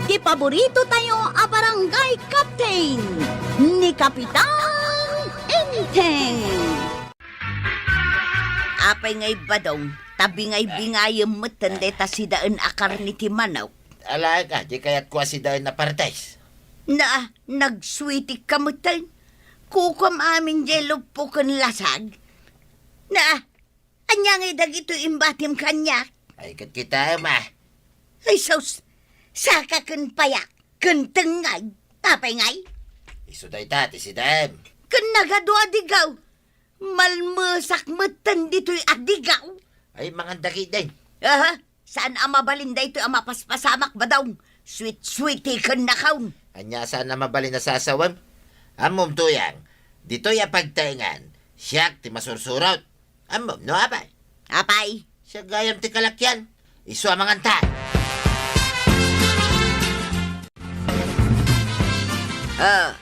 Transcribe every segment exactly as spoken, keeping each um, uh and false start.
Ti paborito tayo a barangay captain, ni Kapitan Enteng. Apay ngay, Badong, ta bingay-bingayem metten dayta sidaen a karne ti manok. Alaek a, di kayatko a sidaen a partes. Na, nagsuitik ka metten. Kukuam amin jay luppo ken lasag. Na, ania ngay dagitoy imbatim kaniak? Ay, ket kitaem a. Ay, sus, saka ken payak, ken tengngay, apay ngay? Isu dayta ti sidaem. Ken nagadua digaw, malmesak metten ditoy a digaw. Ay, mangan dagiti. Aha, saan a mabalin daytoy a mapaspasamak, Badong. Sweet-sweet ti ken nakaon. Ania saan a mabalin a sasawem? Ammom, Tuyang, ditoy a pagtaengan, siak ti masursurot. Ammom no apay? Apay? Siak gayam ti kalakian. Isu a manganta. Ah,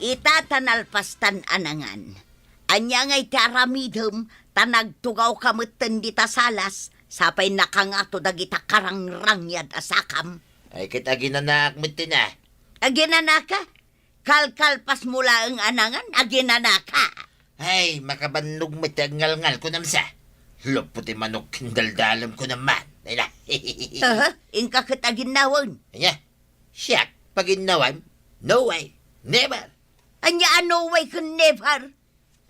ita ta nalpastan a nangan. Ania ngay ti aramidem ta nagtugawka metten dita salas, sapay nakangato dagita karangrangad a sakam? Ay, ket aginanaak metten a. Aginanaka? Kalkalpasmo laeng a nangan, aginanaka. Ay, makabannog met ti agngalngal, kunam sa. Luppo ti manok ken daldalem, kunam man. Ay na. Aha, inka ket aginnawen. Ania? Siak, paginnawem? No way. Never. Ania a no way ken never?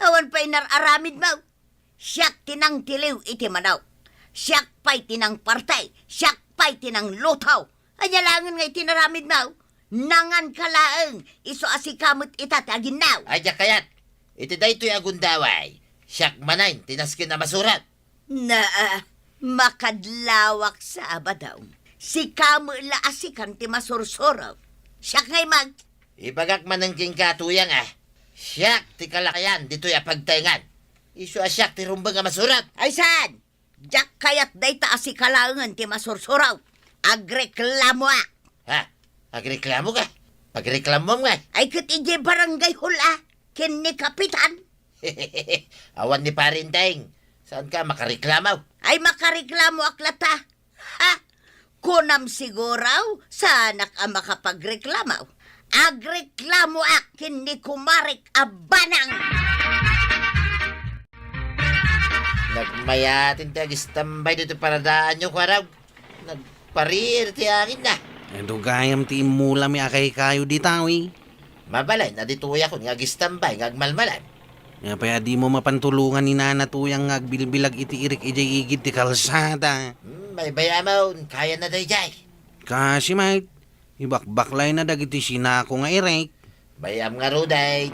Awan pay inar-aramidmo. Siak ti nangtiliw iti manok. Siak pay ti nangparti. Siak pay ti nangluto. Ania laengen nga iti inaramidmo? Nanganka laeng, isu a sika met ita ti aginnaw. Ay, diak kayat. Iti daytoy a gundaway, siak manen ti nasken a masurot. Naa, makadlawak sa, Badong. Sika met la a sikan ti masursurot. Siak ngay mag- Ibagak manen kenka, Tuyang, a. Siak ti kalakian ditoy a pagtaengan. Isu a siak ti rumbeng a masurot. Ay saan? Diak kayat dayta a sika laengen ti masursurot. Agreklamoak. Ha? Agreklamoka? Pagreklamoam ngay. Ay ket idiay barangay hall a, ken ni Kapitan. Awan ni Pare Enteng. Saanka makareklamo? Ay makareklamoak latta. Ha? Kunam siguro, saanak a makapagreklamo. Agreklamoak ken ni kumarek a banang. Nagmayaten ti agistambay ditoy paradaanyo, kuarog. Nagpariir ti anginna. Adu gayam ti immulami a kaykayo dita, wi. Mabalin a ditoyakon nga agistambay nga agmalmalem. Apay a dimo mapan tulongan ni Nana Tuyang nga agbilbilag iti irik idiay igid ti kalsada? Hmm, bay-bayamon, kayana daydiay. Kasi met, ibakbaklayna dagiti sinako nga irik. Bay-am ngaruden,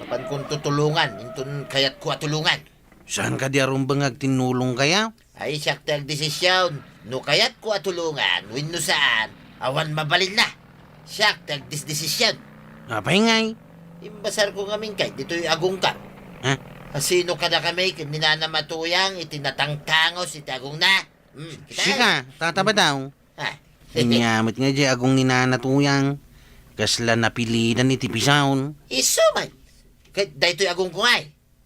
mapankon tutulongan inton kayatko a tulongan. Saan kadi a rumbeng nga agtinnulong kaya? Ay, siak ti agdesision no kayatko a tulongan wenno saan, awan mabalinna. Siak ti agdesdesision. Apay ngay? Imbasarko ngamin kay ditoy agongko. Ha? Asino kadakami ken ni Nana Tuyang iti natangtangos iti agongna? Hmm, kita. Sika, Tata Badong. Ha? Ania met nga diay agong ni Nana Tuyang, kasla napilidan iti pisaon. Isu man. Ket daytoy agongko ngay.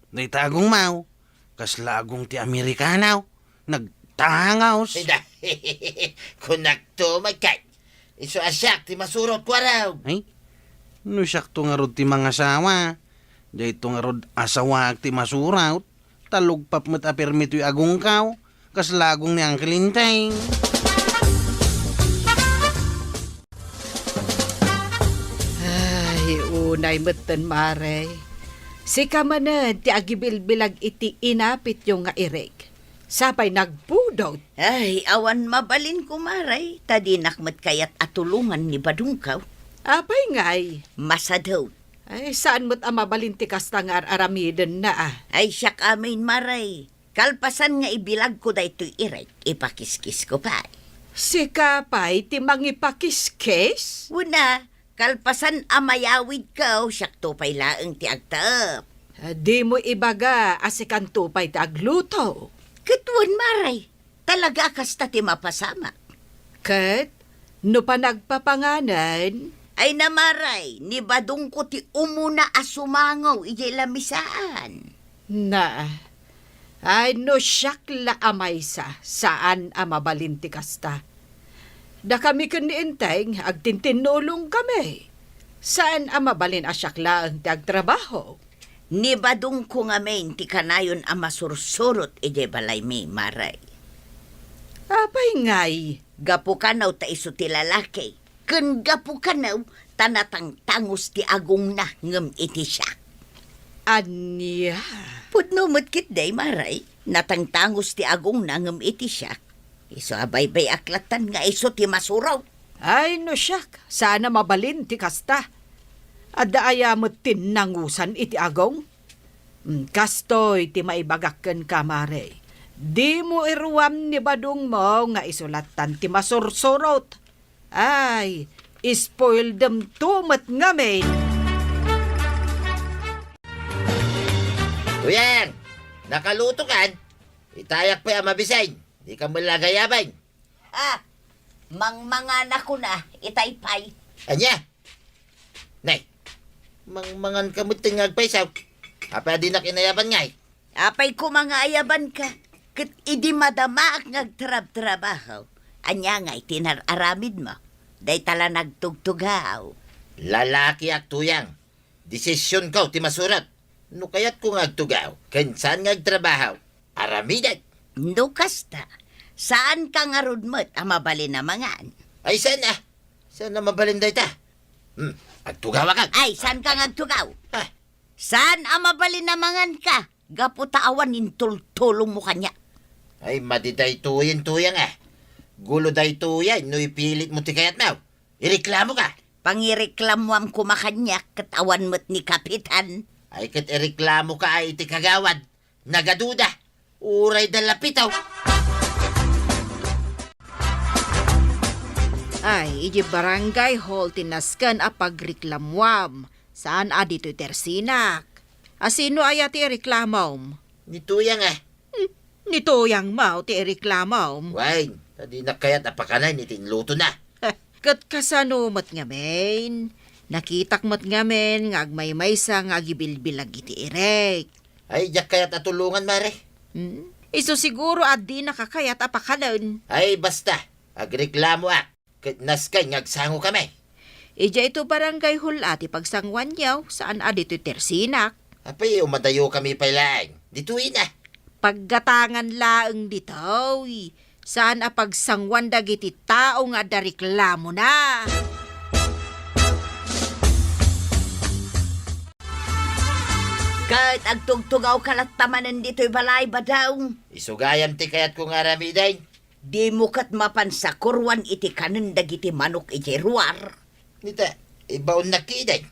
Dayta agongmo, kasla agong ti Amerikano, nagtangos. Ida, kunakto met kay, isu a siak ti masurot, kuarog. Ay, no siakto ngarud ti mangasawa, dayto ngarud asawaak ti masurot, ta lugpap met a permi toy agongko, kasla agong ni Uncle Enteng. Ay, unay metten, Mare. Sika manen ti agibilbilag iti inapityo nga irik. Sapay nagbudot. Ay, awan mabalin, kumare, ta dinak met kayat a tulongan ni Badongko. Apay ngay? Masadot. Ay, saan met a mabalin ti kasta nga ar-aramidenna, a? Ay, siak amin, Mare. Kalpasan nga ibilagko daytoy irik, ipakiskisko pay. Sika pay ti mangipakiskis? Wen a, kalpasan a mayawidko, siakto pay laeng ti agtaep. Ah, dimo ibaga a sikanto pay ti agluto? Ket wen, Mare, talaga a kasta ti mapasamak. Ket no panagpapanganen? Ay na, Mare, ni Badongko ti umuna a sumango idiay lamisaan. Na, ay, no siak la a maysa, saan a mabalin ti kasta. Dakami ken ni Enteng, agtintinnulongkami. Saan a mabalin a siak laeng ti agtrabaho. Ni Badongko ngamin ti kanayon a masursurot idiay balaymi, Mare. Apay ngay? Gapu kano ta isu ti lalaki, ken gapu kano ta natangtangos ti agongna ngem iti siak. Ania? Pudno met ketdi, Mare, natangtangos ti agongna ngem iti siak. Isu a baybay-ak lattan nga isu ti masurot. Ay, no siak, saan a mabalin ti kasta. Adda aya met ti nangusan iti agong? Mm, kastoy ti maibagak kenka, Mare. Dimo iruam ni Badongmo nga isu lattan ti masursurot. Ay, spoildem to met ngamin. Tuyang, nakalutokan? Itayak pay a mabisin. Dika met la agayaban. Ah, mangmanganakon a, itay pay. Ania? Nay, mangmanganka met nga agpayso. Apay a dinak inayaban ngay? Apay koma nga ayabanka, ket idi madamaak nga agtrabtrabaho, ania ngay ti inar-aramidmo? Dayta la nagtugtugaw. Lalakiak, Tuyang. Desisionko ti masurot. No kayatko nga agtugaw, ken saan nga agtrabaho, aramidek. No kasta, saanka ngarud met a mabalin a mangan. Ay, saan a? Saan a mabalin dayta? Hmm, agtugawakon. Ay, saanka nga agtugaw? Ah. Saan a mabalin a manganka? Gapu ta awan intultulongmo kaniak. Ay, madi daytoyen, Tuyang a. Gulo daytoyen no ipilitmo ti kayatmo. Ireklamoka. Pangireklamoam koma kaniak ket awan met ni Kapitan. Ay, ket ireklamoka a iti kagawad. Nagaduda. Uray da lapitaw. Ay, iti barangay hall ti nasken a pagreklamoam. Saan a ditoy tersinak. A sino aya ti ireklamom? Ni Tuyang a. Hmm, ni Tuyangmo ti ireklamom. Wen, ta dinak kayat a pakanen iti inlutona. Ket kasano met ngamin? Nakitak met ngamin nga agmaymaysa nga agibilbilag iti irek. Ay, diak kayat a tulongan, Mare. Hmm? Isu siguro a dinaka kayat a pakanen. Ay, basta. Agreklamoak. Ket nasken nga agsangokami. Idiay to barangay hall a ti pagsanguanyo, saan a ditoy tersinak. Apay, umadayokami pay laeng. Ditoyen a. Paggatangan laeng ditoy. Saan a pagsanguan dagiti tao nga adda reklamona. Ket agtugtugawka latta manen ditoy balay, Badong. Isu gayam ti kayatko nga aramiden. Dimo ket mapan sakuroan iti kanen dagiti manok iti ruar. Nita, ibaonnak ti idin.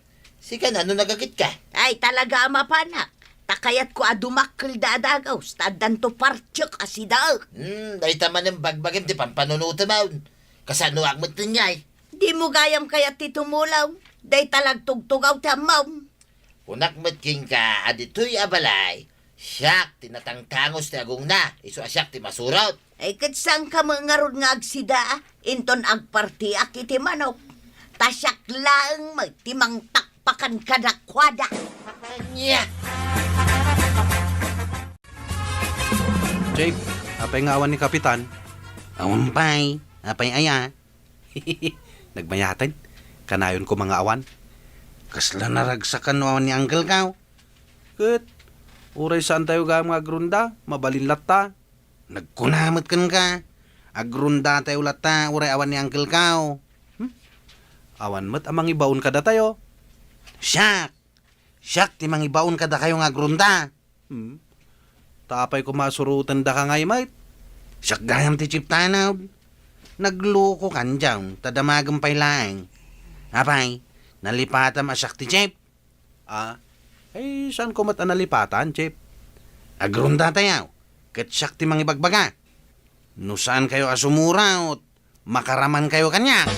Sika, no nagagetka? Ay, talaga a mapanak. Ta kayatko a dumakkel da a dagus, ta addanto partiek a sidaek. Hmm, dayta manen bagbagim ti pampanunotem. Kasanoak met ngay? Dimo gayam kayat ti tumulong. Dayta la agtugtugaw ti ammom. Kunak met kenka a ditoy a balay, siak ti natangtangos ti agongna, isu a siak ti masurot. Ay, ket saanka met ngarud nga agsida, inton agpartiak iti manok. Ta siak laeng met ti mangtakpakan kadakuada. Ania? Jake, apay nga awan ni Kapitan? Awan pay. Apay aya? Nagmayaten. Kanayon koma nga awan. Kasla naragsakan no awan ni Uncle Kao. Ket, uray saantayo gayam nga agrunda, mabalin latta. Nagkuna met kenka, agrundatayo latta uray awan ni Uncle Kao. Hmm? Awan met a mangibaon kadatayo. Siak! Siak ti mangibaon kadakayo nga agrunda. Hmm? Ta apay koma a surotendaka ngay met? Siak gayam ti chief tanod. Naglukokan diay, ta damagem pay laeng. Apay, nalipatam a siak ti chief? Ah, ay, saanko met a nalipatan, chief? Agrundatayo, ket siak ti mangibagbaga. No saankayo a sumuraot, makaramankayo kaniak.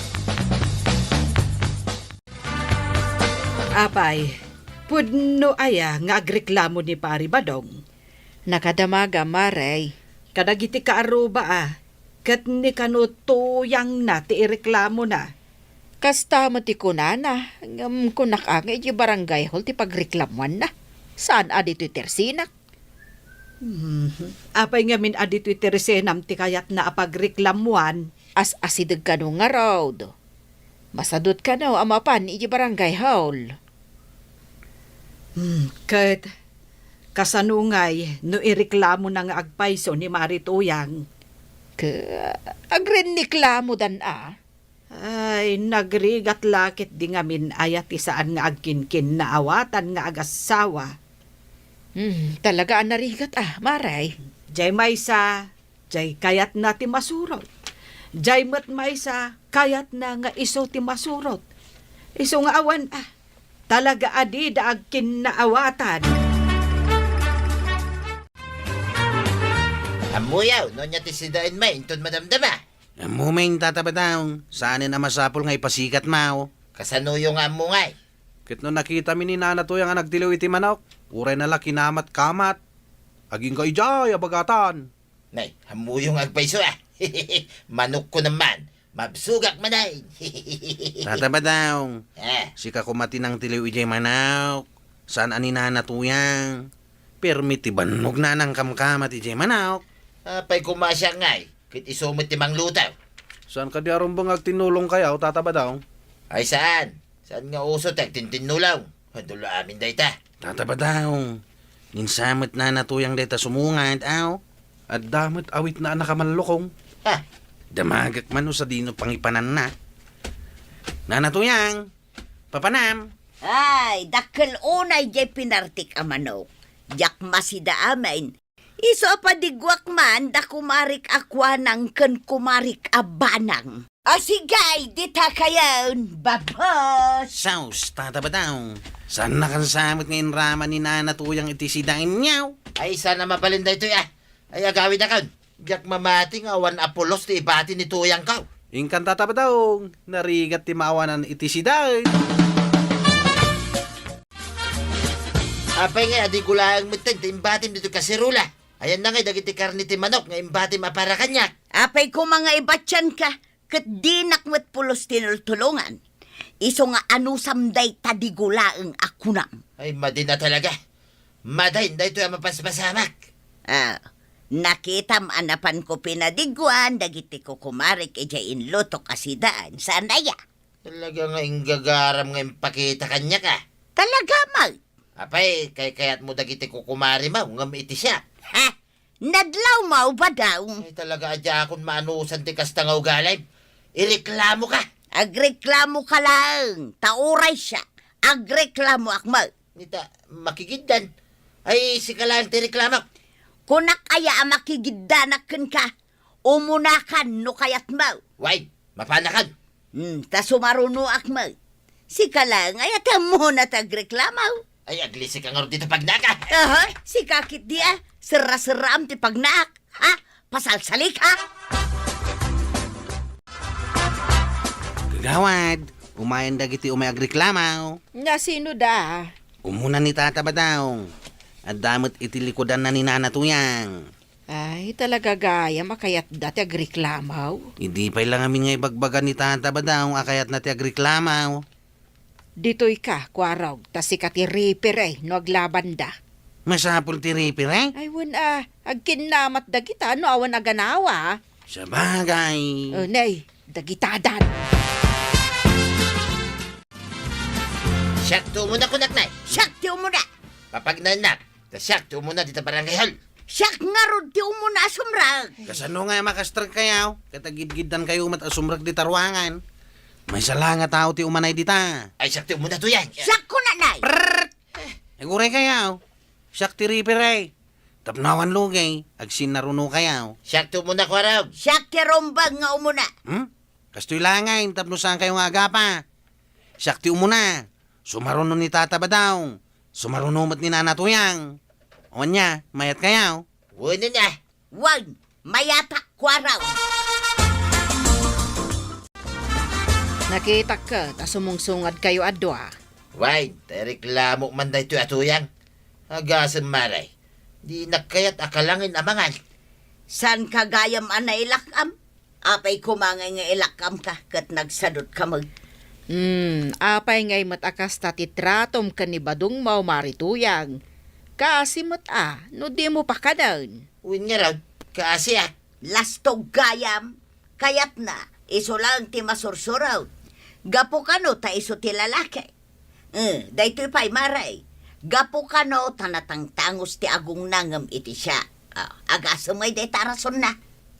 Apay, pudno aya nga agreklamo ni Pari Badong? Nakadamaga, Mare. Kadagiti kaarruba a, ket ni kano Tuyangna ti ireklamona. Kasta met ti kunana, ngem kunak a nga iti barangay hall ti pagreklamuanna. Saan a ditoy tersinak. Hmm. Apay ngamin a ditoy tersenam ti kayatna a pagreklamuan? As-asideg kano ngarud. Masadut kano a mapan iti barangay hall. Hmm, ket kasano ngay no ireklamona nga agpayso ni Mari Tuyang? Ke, agrenniklamodan a. Ay, nagrigat la ketdi ngamin aya ti saan nga agkinkinnaawatan nga agassawa. Hmm, talaga a narigat a, Mari. Jay maysa, jay kayatna ti masurot. Jay met maysa, kayatna nga isu ti masurot. Isu nga awan a, talaga a dida agkinnaawatan. Ammoyo, no ania ti sidaenmi inton madamdama? Ammomin, Tata Badong, saanen a masapul nga ipasikatmo. Kasanoyo nga ammo ngay? Ket no nakitami ni Nana Tuyang a nagtiliw iti manok, uray na la kinamat-kamat. Agingga idiay a bagatan. Nay, ammoyo nga agpayso a. Manokko naman, mabsogak manen. Tata Badong, ah, sika koma ti nangtiliw idiay manok. Saan a ni Nana Tuyang. Permi ti bannogna a nangkamkamat idiay manok. Apay koma siak ngay, ket isu met ti mangluto. Saan kadi a rumbeng nga agtinnulongkayo, Tata Badong? Ay saan. Saan nga uso ti agtintinnulong? Adu la amin dayta. Tata Badong, ninsa met Nana Tuyang dayta sumungad, aw? Adda met awitna a nakamallukong. Ha? Damagek man no sadino pangipananna. Nana Tuyang, papanam. Ay, dakkel unay jay pinartik a manok. Diak masida amin. Isu a padiguak man da kumarik a kuanang ken kumarik a banang. Asigay, dita kayon, babos! Sus, Tata Badong. Saannakan sa met nga inraman ni Nana Tuyang iti sidaenyo? Ay, saan a mabalin daytoy a. Ay, agawidakon. Diak mamati nga awan a pulos ti ibati ni Tuyangko. Inkan, Tata Badong, narigat ti maawanan iti sidaen. Apay ngay a di gulaeng metten ti imbatim ditoy kaserula? Ayanna ngay dagiti karne ti manok nga imbatim a para kaniak? Apay koma nga ibatianka, ket dinak met pulos tinultulongan. Isu nga anusam dayta di gulaeng a kunam. Ay, madi na talaga. Madain daytoy a mapaspasamak. Ah, nakitam a napanko pinadiguan dagiti kukumarik idiay inlutok a sidaen. Saan aya? Talaga nga inggagaram nga impakita kaniak a. Talaga met. Apay, kaykayatmo dagiti kukumarimo ngem iti siak? Ha? Nadlawmo, Badong. Ay, talaga a diakon maanusan ti kasta nga ugalim. Ireklamoka. Agreklamoka laeng, ta uray siak, agreklamoak met. Ita, makigiddan. Ay, sika laeng ti reklamok. Kunak aya a makigiddanak kenka? Umunakan no kayatmo. Wen, mapanakan. Hmm, ta sumarunoak met. Sika laeng aya ti ammona ti agreklamo. Ay, aglisika ngarud dita pagnaak a. Aha, sika ketdi a. Serra-serraam ti pagnaak. Ha? Pasalsalika? Kagawad, umayen dagiti umay agreklamo. Nga sino da? Umuna ni Tata Badong. Adda met iti likudanna ni Nana Tuyang. Ay, talaga gayam a kayatda ti agreklamo. Idi pay la ngamin nga ibagbaga ni Tata Badong a kayatna ti agreklamo. Ditoyka, Kuarog, ta sika ti referee no aglabanda. Masapul ti referee? Ay, wen a, agkinnamat dagita no awan a ganawa. Sabagay. O, nay, dagitadan. Siak ti umuna, kunak, nay. Siak ti umuna. Papagnaennak. Ta siak ti umuna dita barangay hall. Siak ngarud ti umuna a sumrek. Kasano nga makastrek kayo? Ket agidgiddan kayo met a sumrek dita ruangan. Maysa la nga tao ti umanay dita. Ay, siak ti umuna, Tuyang. Siak, kunanay. Prrrt! Aguray kayo. Siak ti referee. Tapno awan lugay, agsinnaruno kayo. Siak ti umuna, Kuarog. Siak ti rumbeng nga umuna. Hmm? Kastoy la ngay, tapno saan kayo nga agapa. Siak ti umuna. Sumaruno ni Tata Badong. Sumaruno met ni Nana Tuyang. O ania, mayat kayo? Wen a. Wen, mayatak, Kuarog. Nakitak ket a sumungsungad kayo a dua. Wen, ta ireklamok man daytoy a Tuyang. Agasem, Mari. Dinak kayat a kalangin a mangan. Saan ka gayam a nailak-am? Apay koma ngay nga ilak-amka ket nagsadutka met? Hmm, apay ngay met a kasta ti tratom ken ni Badongmo, Mari Tuyang? Kaasi met a, no dimo pakanen. Wen ngarud, kaasiak. Lastog gayam, Kayatna, isu laeng ti masursurot. Gapu kano ta isu ti lalaki. Eh, daytoy pay, Mare. Gapu kano ta natangtangos ti agongna ngem iti siak. Ah, agasem ngay dayta a rasonna.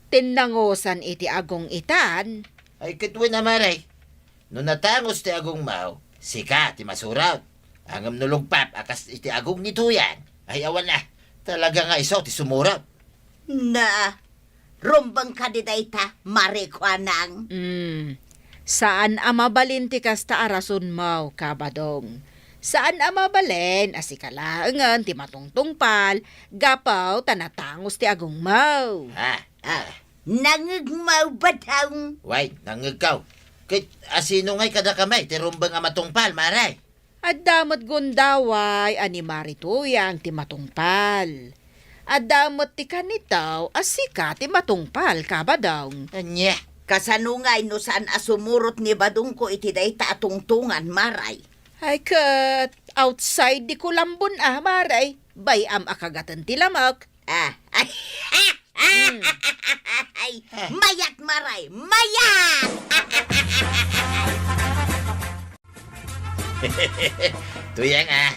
Tinnangosan iti agong itan. Ay, ket wen a, Mare. No natangos ti agongmo, sika ti masurot. Ngem no lugpap a kas iti agong ni Tuyang, ay awan a, talaga nga isu ti sumurot. Na, rumbeng kadi dayta, Mare Kuanang? Mm. Saan a mabalin ti kasta a rasonmo, Kabadong. Saan a mabalin a sika laengen ti matungtungpal gapu ta natangos ti agongmo. Ah, ah. Nangngegmo, Badong? Wen, nangngegko. Ket asino ngay kadakami ti rumbeng a matungpal, Mare? Adda met gundaway a ni Mare Tuyang ti matungpal. Adda met ti kanitaw a sika ti matungpal, Kabadong. Ania? Kasano ngay no saan a sumurot ni Badongko iti dayta a tungtungan, Mare? Ay ket, outside di kulambon a, Mare. Bay-am a kagaten ti lamek. Ah, ay, ay, mayat, Mare, mayat! Tuyang a,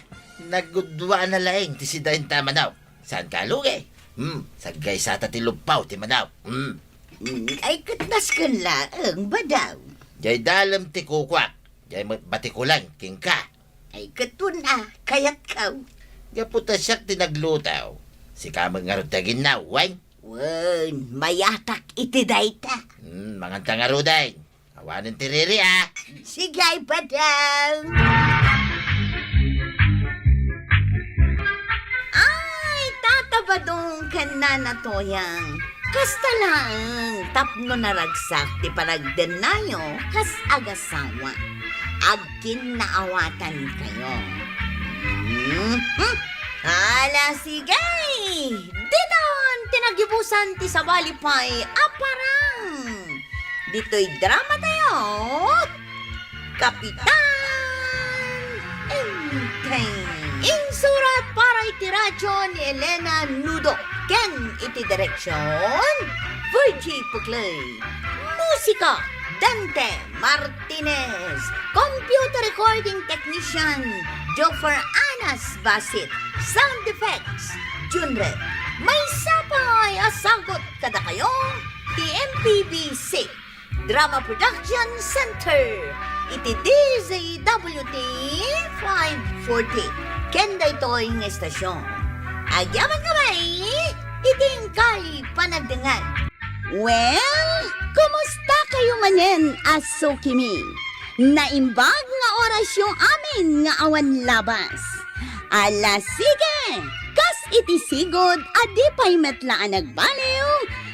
nagudua na laeng ti sidaenta a manaw. Saan ka lugi? Hmm, saggaysata ti luppaw ti manaw. Hmm. Mm, ay ket nasken laeng, Badong. Jay dalem ti kukuak, jay met batikulan kenka. Ay, ket wen a, kayatko. Gapu ta siak ti nagluto. Sika met ngarud ti aginnaw, wen? Wen, mayatak iti dayta. Hmm, manganta ngaruden. Awanen ti riri, a. Sige, Badong. Ay, Tata Badong ken Nana Tuyang. Kasta laeng tapno naragsak ti panagdennayo kas agasawa. Agkinnaawatankayo. Mhm. Ala, sige! Ditan ti nagibusan ti sabali pay a parang. Ditoy dramatayo, Kapitan Enteng. Insurat para iti radyo ni Elena Nudo ken iti direksyon, Virgie Puclay. Musika, Dante Martinez. Computer recording technician, Joffer Anas Basit. Sound effects, Junred. Maysa pay a sagut kadakayo ti M P B C Drama Production Center iti D Z W T five forty ken daytoy nga estasyon. Agyamankami iti inkay panagdengngeg. Well, kumusta kayo manen a sukimi? Naimbag nga orasyo amin nga awan labas. Ala, sige! Kas iti sigud a di pay met la a nagbaliw,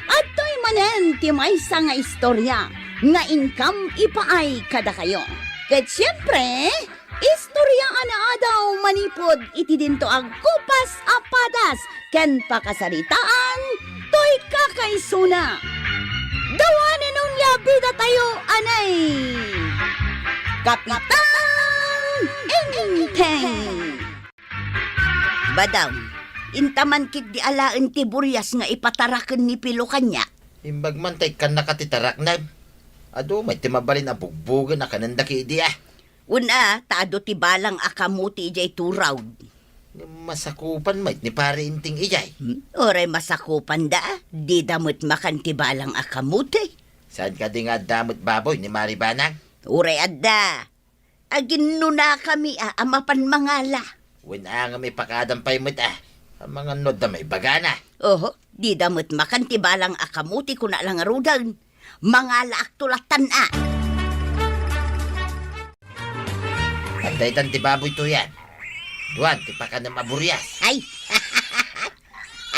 adtoy manen ti maysa nga istorya nga inkam ipaay kadakayo. Ket siempre, istorya a naadaw manipud iti dinto a kupas a padas ken pakasaritaan toy kakaisuna. Dawanen onia bidatayo, anay! Kapitan Enteng! Badong, inta man ketdi alaen ti burias nga ipataraken ni Pilo kaniak. Imbag man ta ikkannaka ti taraknem. Adu met ti mabalin a bugbogen a kanenda ketdi a. Wen a, ta adu ti balang a kamote idiay turod. Masakupan met ni Pare Enteng idiay. Hmm? Uray masakupanda, dida met makan ti balang a kamote. Saan kadi nga adda met baboy ni Mare Banang? Uray adda. Aginnunakami a, a mapan mangala. Wen a ngem ipakadam pay met a, amangan no adda maibagana. Oho, dida met makan ti balang a kamote kuna la ngaruden. Mangalaakto lattan a. Adda itan ti baboy Tuyang. Duan ti pakanem a burias. Ay!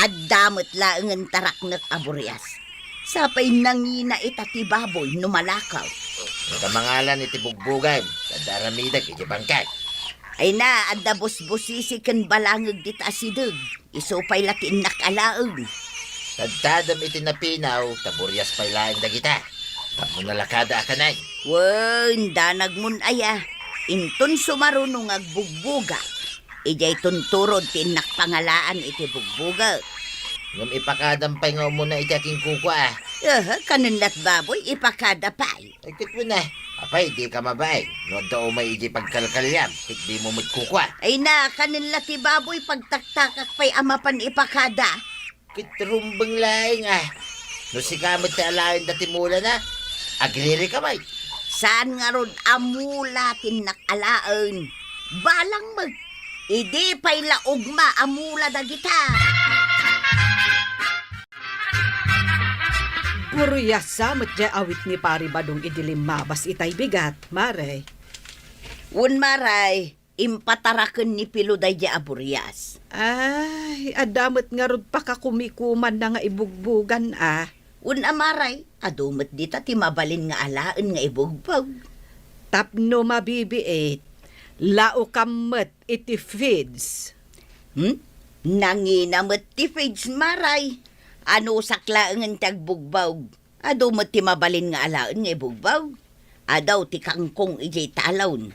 Adda met laengen taraknek a burias. Sapay nangina ita ti baboy no malakaw. Ita mangalan iti bugbogan, adda aramidek iti bangkay. Ay na, adda busbusisi ken balangeg dita asideg. Isu pay la ti innak alaen. Tadtadem iti napinaw, ta burias pay laeng dagita. Tapno nalakada a kanen. Wen, danagmon aya. Inton sumaruno nga agbugboga. Idiay tunturod ti innak pangalaan iti bugboga. Ngem ipakadam pay nga umuna iti akinkukua, a. Aha, kanen la't baboy, ipakada pay. Ay, ket wen a. Apay, dika mabain. No adda umay idiay pagkalkaliam, ket dimo met kukua. Ay na, kanen la ti baboy, pagtaktakak pay a mapan ipakada. Ket rumbeng laeng a. No sika met ti alaenda ti mulana, agririka met. Saan ngarud a mula ti innak alaen? Balang met. Idi pay la ugma a mula dagita. Burias sa met diay awit ni Pari Badong idi limmabas itay bigat, Mare. Wen, Mare, impataraken ni Pilo daydiay a burias. Ay, adda met ngarud pakakumikumanna nga ibugbogan a. Wen a, Mare, adu met dita ti mabalin nga alaen nga ibugbog. Tapno mabibiit, laukam met iti feeds. Hmm? Nangina met ti feeds, Mare. Anusak laengen ti agbugbog. Adu met ti mabalin nga alaen nga ibugbog. Adu ti kangkong idiay talon.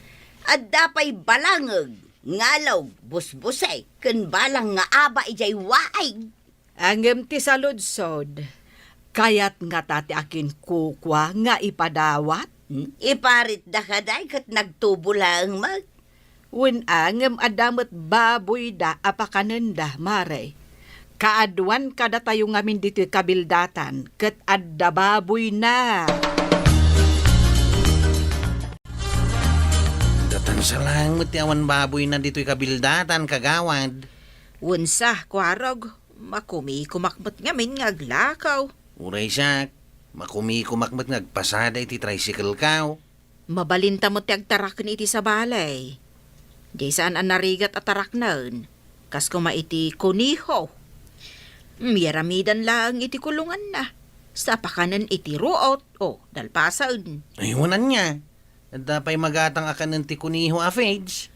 Adda pay balangeg, ngalog, busbusek, ken balang nga aba idiay waig. Ngem ti saludsod, kayat ngata ti akinkukua nga ipadawat? Hmm? Iparitda kadi ket nagtubo laeng met. Wen a, ngem adda met baboyda a pakanenda, Mare. Kaaduan kadatayo ngamin ditoy kabildatan, ket adda baboyna. Datan sa laeng met ti awan baboyna ditoy kabildatan, kagawad. Wen sa, Kuarog, makumikumak met ngamin nga aglakaw. Uray siak, makumikumak met nga agpasada iti tricycle-kaw. Mabalinta met ti agtaraken iti sabali. Diay saan a narigat a taraknen, kas koma iti koneho. Miyaramidan laeng iti kulonganna, sa pakanen iti ruot o dalpasen. Ay, wen ania? Adda pay magatang a kanen ti koneho a feeds?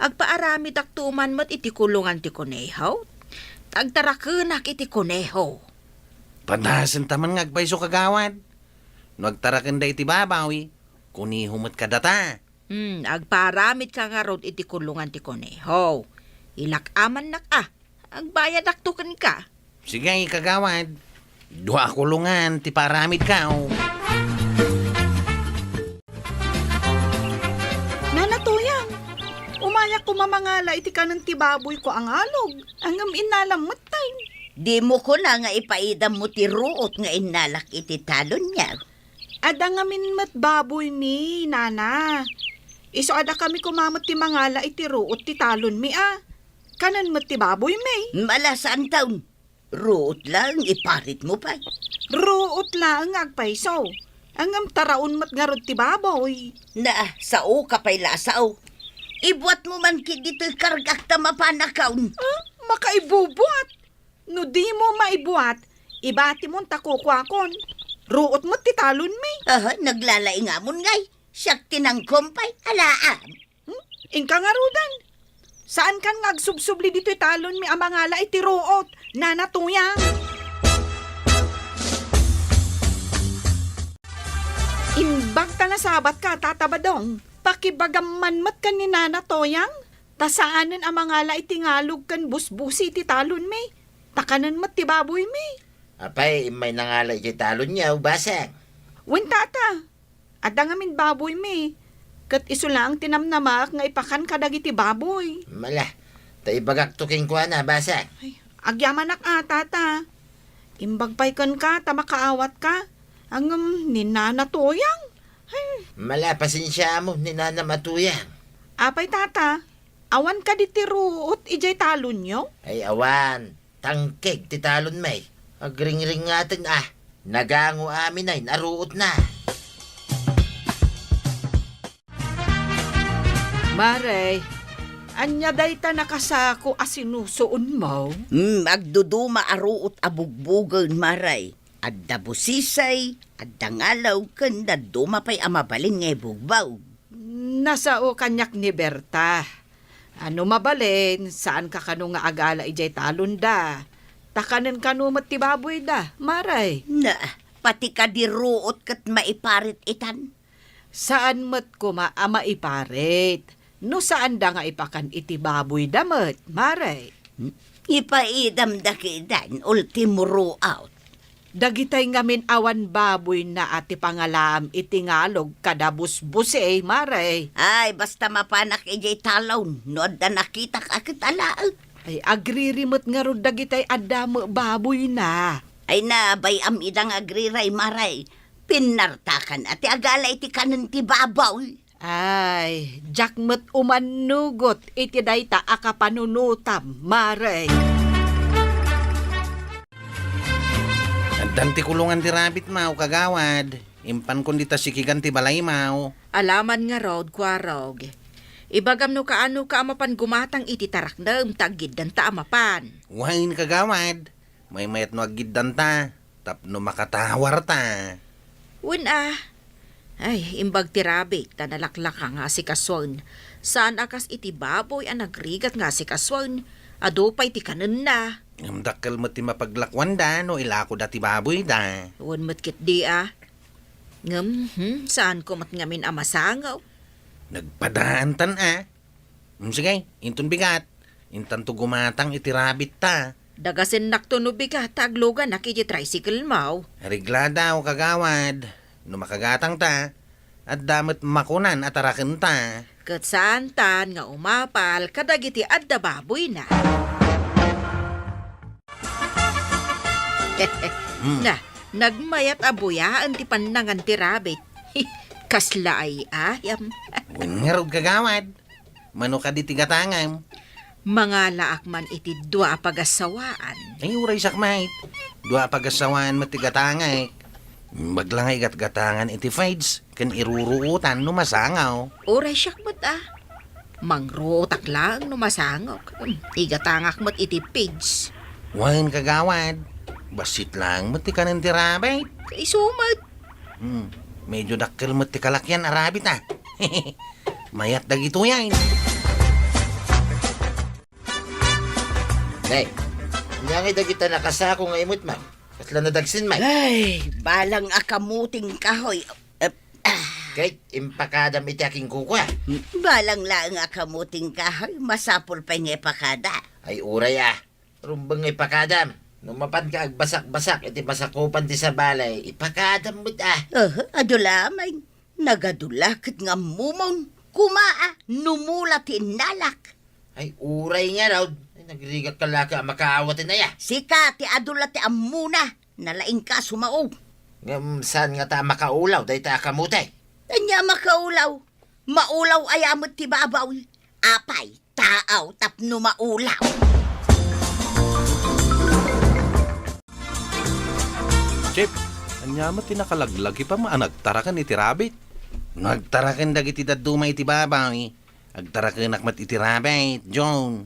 Agpaaramidakto man met iti kulongan ti koneho. Agtarakenak iti koneho. Padasenta man nga agpayso, kagawad. No agtarakenda iti baboy, koneho met kadata. Hmm, agpaaramidka ngarud iti kulongan ti koneho. Ilak-amannak a, agbayadakto kenka. Sige, kagawad. Dua a kulongan ti paaramidko. Nana Toyang, umayak koma mangala iti kanen ti baboyko a ngalog, ngem innalam metten. Dimo kuna nga ipaidammo ti ruot nga innalak iti talonyo. Adda ngamin met baboymi, nana. Isu a dakami koma met ti mangala iti ruot ti talonmi a. Kanen met ti baboymi. Mala, saanton. Ruot laeng iparitmo pay. Ruot laeng nga agpayso. Ngem taraon met ngarud ti baboy. Naa, saoka pay la a sao. Ibuatmo man ketdi toy kargak ta mapanakon. Ah, makaibubuat? No dimo maibuat, ibatimon ta kukuakon. Ruot met ti talonmi. Aha, naglalaingamon ngay. Siak ti nangkumpay, alaam. Hmm? Inka ngaruden. Saankan nga agsubsubli ditoy talonmi a mangala iti ruot, Nana Toyang. Imbag ta nasabatka, Tata Badong. Pakibagam man met ken ni Nana Toyang. Ta saanen a mangala iti ngalog ken busbusi iti talonmi. Ta kanen met ti baboymi. Apay, immay nangala iti talonyo, basang? Wen, Tata. Adda ngamin baboymi, ket isu laeng ti namnamak nga ipakan kadagiti baboy. Mala, ta ibagakto kenkuana, basang. Ay, agyamanak a, Tata. Imbag pay kenka ta makaawatka. Ngem ni Nana Toyang. Ay. Mala, pasensiamo ni Nanam a Toyang. Apay, Tata, awan kadi ti ruot idiay talonyo? Ay, awan. Tangkeg ti talonmi. Agringringaten a. Nagango amin a ruotna. Mare, ania dayta nakasako a sinusuonmo? Hmm, agduduma a ruot a bugbogen, Mare. Adda busisi, adda ngalog, ken dadduma pay a mabalin nga ibugbog. Nasao kaniak ni Berta. A no mabalin, saanka kano nga agala idiay talonda. Ta kanen kano met ti baboyda, Mare. Na, pati kadi ruot ket maiparit itan. Saan met koma a maiparit no saanda nga ipakan iti baboyda met, Mare. Hmm? Ipaidamda ketdan, ultimo ruot. Dagitay ngamin awan baboyna a ti pangalaam iti ngalog kada busbuseng, Mare. Ay, basta mapanak idiay talon, no adda nakitak a ket alaek. Ay, agriri met ngarud dagitay adda met baboyna. Ay, nabay-am ida nga agriray, Mare. Pinnartakan a ti agala iti kanen ti baboy. Ay, diak met umannugot iti dayta a kapanunotam, Mare. Addan ti kulongan ti rabbit, maw, kagawad. Impankon dita sikigan ti balay, maw. Alaman ngarud, Kuarog. Ibagam no kaano ka a mapan gumatang iti taraknem, ta aggiddanta a mapan. Wen, kagawad. Maymayat no aggiddanta, tapno makatawarta. Wen a. Ay, imbag ti rabbit ta nalaklaka nga asikasuen. Saan a kas iti baboy a nagrigat nga asikasuen, adu pay ti kanenna. Ngem dakkel met ti mapaglakuanda no ilakoda ti baboyda. Wen met ketdi a. Ngem, hmm, saanko met ngamin a masangaw. Nagpadaantan a. Mm, sige, inton bigat, intanto gumatang iti rabbit ta. Dagasennakto no bigat ta agluganak iti tricycle mo. Areglada, o kagawad. No makagatang ta, adda met makunan a taraken ta. Ket saantan nga umapal kadagiti adda baboyna. Hmm. Na, nagmayat a buyaen ti pannangan ti rabbit. Kasla ay ayam. Wen ngarud, kagawad. Mano kadi ti gatangam? Mangalaak man iti dua a pagassawaan. Ay, uray sakmait. Dua a pagassawaan met ti gatangek. Imbag la nga igatgatangan iti fridge, ken iruruotan no masangaw. Uray siak met a. Mangruotak laeng no masangaw. Hmm, igatangak met iti fridge. Wen, kagawad. Bassit laeng met ti kanen ti rabbit. Kaiso met. Hmm, medyo dakkel met ti kalakian a rabbit, a. Mayat dagitoy, ay. Nay, ania ngay dagita nakasako nga imut, ma'am? Kasla nadagsen, ma'am? Ay, balang a kamuting kahoy. Ket impakadam iti aking kukua. Balang laeng a kamuting kahoy, masapul pay nga ipakada. Ay, uray, a. Rumbeng nga ipakadam. No mapan ka agbasak-basak iti masakupan ti sabali, ipakadam met, a. Aha, adu la, ma'am. Nagadu la ket nga ammomon. Kuma, a, no mula ti innalak. Ay, uray ngarud. Ay, nagrigat ka la ket a makaawat, inaya. Sika ti adu la ti ammona. Nalaingka a sumao. Ngem saan ngata a makaulaw dayta a kamote? Ania a makaulaw? Maulaw aya met ti babaw? Apay, taaw tapno maulaw. Chip, ania met ti nakalaglagipa a nagtaraken iti rabbit? No agtaraken dagiti dadduma iti babaw, agtarakenak met iti rabbit, John.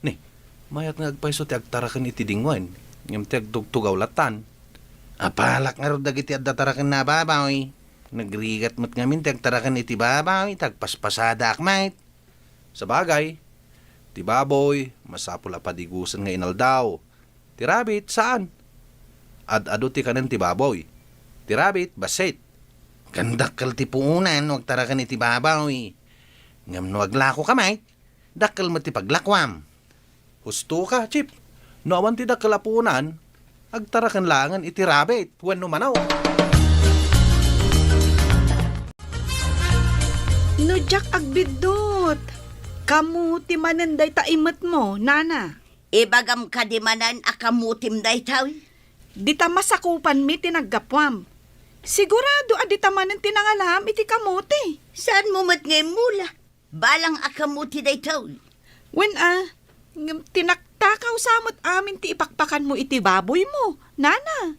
Ni, mayat nga agpayso ti agtaraken iti dingwen, ngem ti agtugtugaw lattan. Apalak ngarud dagiti adda tarakenna a babaw. Nagrigat met ngamin ti agtaraken iti babaw, ta agpaspasadaak met. Sabagay, ti baboy, masapul a padigosen nga inaldaw. Ti rabbit, saan. Ad-adu ti kanen ti baboy. Ti rabbit, bassit. Ken dakkel ti puonan no agtaraken iti babaw. Ngem no aglakoka met, dakkel met ti paglakuam. Husto ka, Chip. No awan ti dakkel a puonan, agtaraken laengen iti rabbit wenno manok. No diak agbiddut, kamote manen dayta imetmo, nana. Ibagam kadi manen a kamotem daytoy? Dita masakupanmi ti naggapuam. Sigurado a dita manen ti nangalaam iti kamote. Saanmo met nga immula? Balang a kamote daytoy. Wen a, ngem tinaktakaw sa met amin ti ipakpakanmo iti baboymo, nana.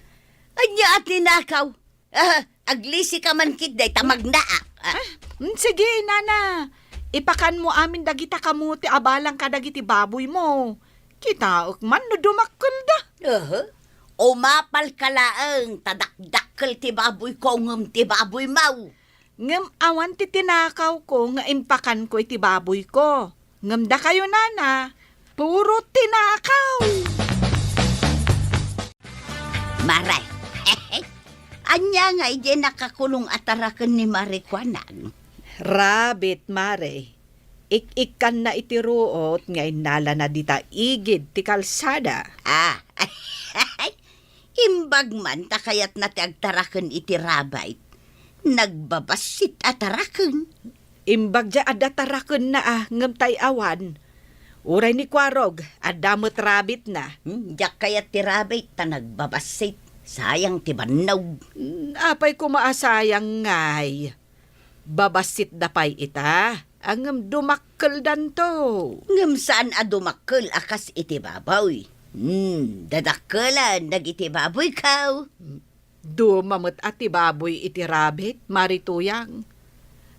Ania a tinakaw? Ah, aglisika man ketdi ta magnaak. Ah. Ah, mm, sige, nana. Ipakanmo amin dagita kamote a balang kadagiti baboymo. Kitaek man no dumakkelda. Aha. Umapalka laeng ta dakdakkel ti baboyko ngem ti baboymo. Ngem awan ti tinakawko nga impakanko iti baboyko. Ngem dakayo, nana, puro tinakaw. Mare, ania nga idiay nakakulong a taraken ni Mare kuanam? Rabbit, Mare. Ik-ikkanna iti ruot nga innalana dita igid ti kalsada. Ah, Imbag man ta kayatna ti agtaraken iti rabbit. Nagbabassit a taraken. Imbag diay adda tarakenna a, ngem tay awan. Uray ni Kuarog, adda met rabbitna. Hmm, diak kayat ti rabbit ta nagbabassit. Sayang ti bannog. Hmm, apay koma a sayang ngay? Babassitda pay ita, ngem dumakkeldanto. Ngem saan a dumakkel a kas iti baboy. Hmm, dadakkelen dagiti baboyko. Duma met a ti baboy iti rabbit, Mari Tuyang.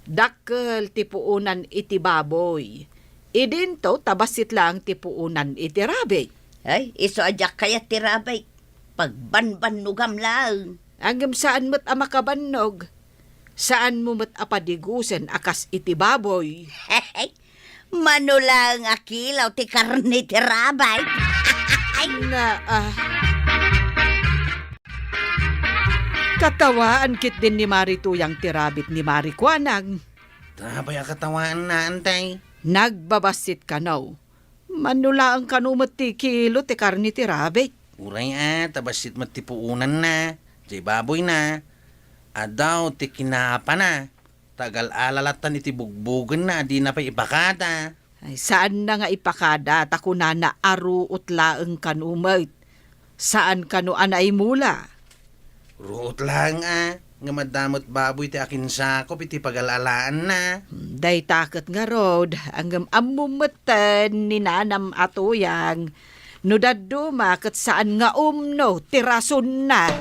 Dakkel ti puonan iti baboy. Idinto ta bassit laeng ti puonan iti rabbit. Ay, isu a diak kayat ti rabbit. Pagbanbannogam laeng. Ngem saan met a makabannog. Saanmo met a padigusen a kas iti baboy. Mano laeng a kilo ti karne ti rabbit. Ay, na, ah. Katawaan ketdin ni Mari Tuyang ti rabbit ni Mari Kuanang. Apay a katawaanna, Antay? Nagbabassit kano. Mano laeng kano met ti kilo ti karne ti rabbit. Uray a, ta bassit met ti puonanna, diay baboyna. Adaw ti kinapana, ta agal-ala lattan iti bugbogenna a dina pay ipakada. Ay, saanna nga ipakada, ta kunana a ruot laeng kano met. Saan kano a naimula? Ruot laeng a, ngem adda met baboy ti akinsakop iti pagal-alaanna. Hmm, dayta ket ngarud, ngem ammom metten ni nanam a Tuyang, no dadduma ket saan nga umno ti rasonna.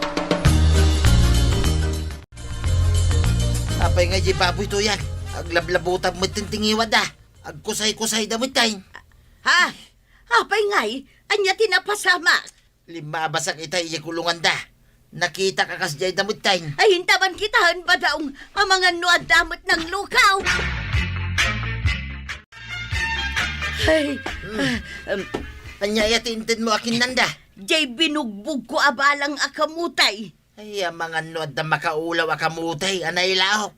Apay nga diay baboy, Tuyang? Aglablabutab metten ti ngiwatda. Agkusay-kusayda metten. Ha? Apay ngay? Ania ti napasamak? Limmaabasakon ita idiay kulonganda. Nakitak a kasdiay da metten. Ay, intaban kitaen, Badaong, amangan no adda met nanglukaw. Ay, hmm. Ah, um, ania aya ti intedmo a kinnanda? Diay binugbogko a balang a kamote. Ay, amangan no adda makaulaw a kamote a nailaok.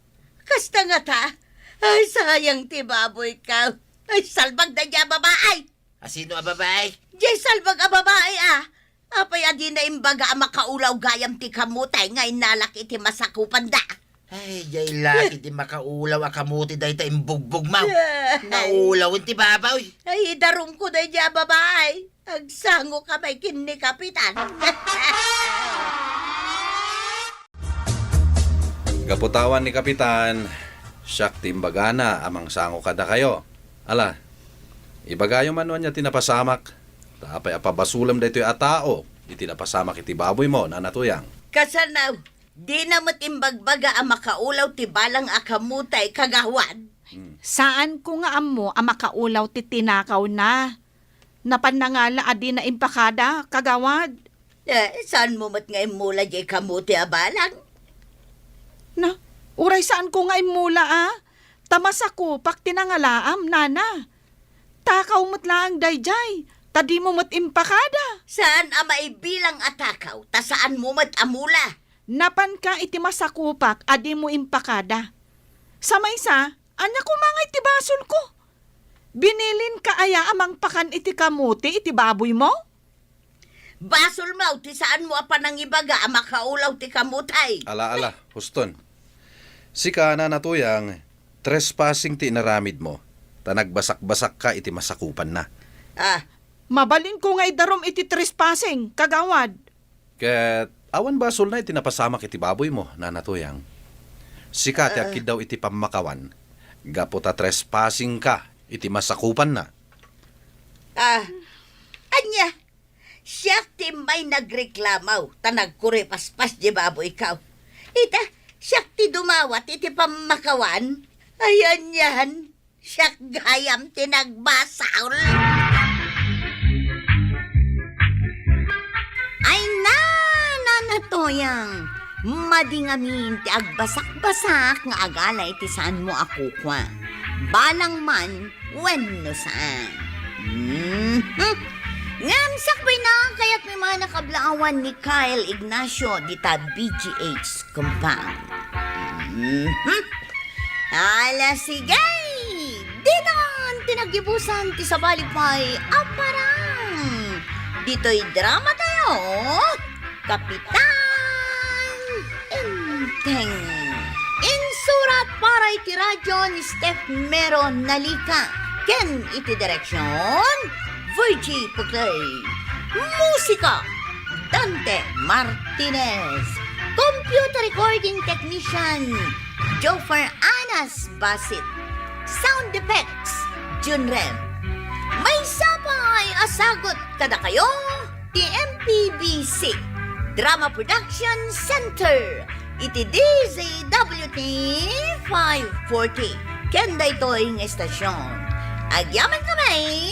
Kasta ngata? Ay, sayang ti baboyko. Ay, salbag daydiay a babai. A sino a babai? Diay salbag a babai, a. Apay a dina imbaga a makaulaw gayam ti kamote nga innalak iti masakupanda? Ay, diay laki ti makaulaw a kamote dayta imbugbogmo. Ay. Naulawen ti baboy. Ay, idarumko daydiay a babai. Agsangoka pay ken ni Kapitan. Gapu ta awan ni Kapitan, siak ti imbagana a mangsango kadakayo. Ala, ibagayo man no ania ti napasamak. Ta apay a pabasolem daytoy a tao iti napasamak iti baboymo, Nana Tuyang? Kasano? Dina met imbagbaga a makaulaw ti balang a kamote, Kagawad? Hmm. Saanko nga ammo a makaulaw ti tinakawna. Napan nangala a dina impakada, Kagawad. Eh, saanmo met nga immula diay kamote a balang? Na, uray saanko nga immula, a? Ta masakupak ti nangalaam, Nana. Takaw met laeng daydiay, ta dimo met impakada. Saan a maibilang a takaw, ta saanmo met a mula. Napanka iti masakupak a dimo impakada. Sa maysa, ania koma ngay ti basolko? Binilinka aya a mangpakan iti kamote iti baboymo? Basolmo ti saanmo a panangibaga a makaulaw ti kamote. Ala, ala, huston. Sika, Nana Tuyang, trespassing ti inaramidmo, ta nagbasakbasakka iti masakupanna. Ah. Mabalinko nga idarum iti trespassing, Kagawad. Ket awan basolna iti napasamak iti baboymo, Nana Tuyang. Sika ti Ah. agkiddaw iti pammakawan, gapu ta trespassingka iti masakupanna. Ah, ania? Siak ti immay nagreklamo ta nagkuripaspas diay baboyko. Ita, siak ti dumawat iti pammakawan. Ay, anian, siak gayam ti nagbasol. Ay, Nana Tuyang, madi ngamin ti agbasakbasak nga agala iti saanmo a kukua. Balang man, wenno saan. Mhm. Ngem sakbay na, kayatmi man a kablaawan ni Kyle Ignacio dita B G H compound. Mhm. Ala, sige! Ditan ti naggibusan ti sabali pay a parang. Ditoy drama tayo. Kapitan Enteng. Insurat para iti radio ni Steph Mero Nalica ken iti direksion, Virgie Puclay. Musika, Dante Martinez. Computer recording technician, Joffer Anas Basit. Sound effects, Junrem. Maysa pay a sagut kadakayo ti M P B C Drama Production Center iti D Z W T five forty ken daytoy nga estasion. Agyaman kami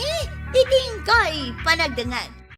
iti inkay panagdengngeg.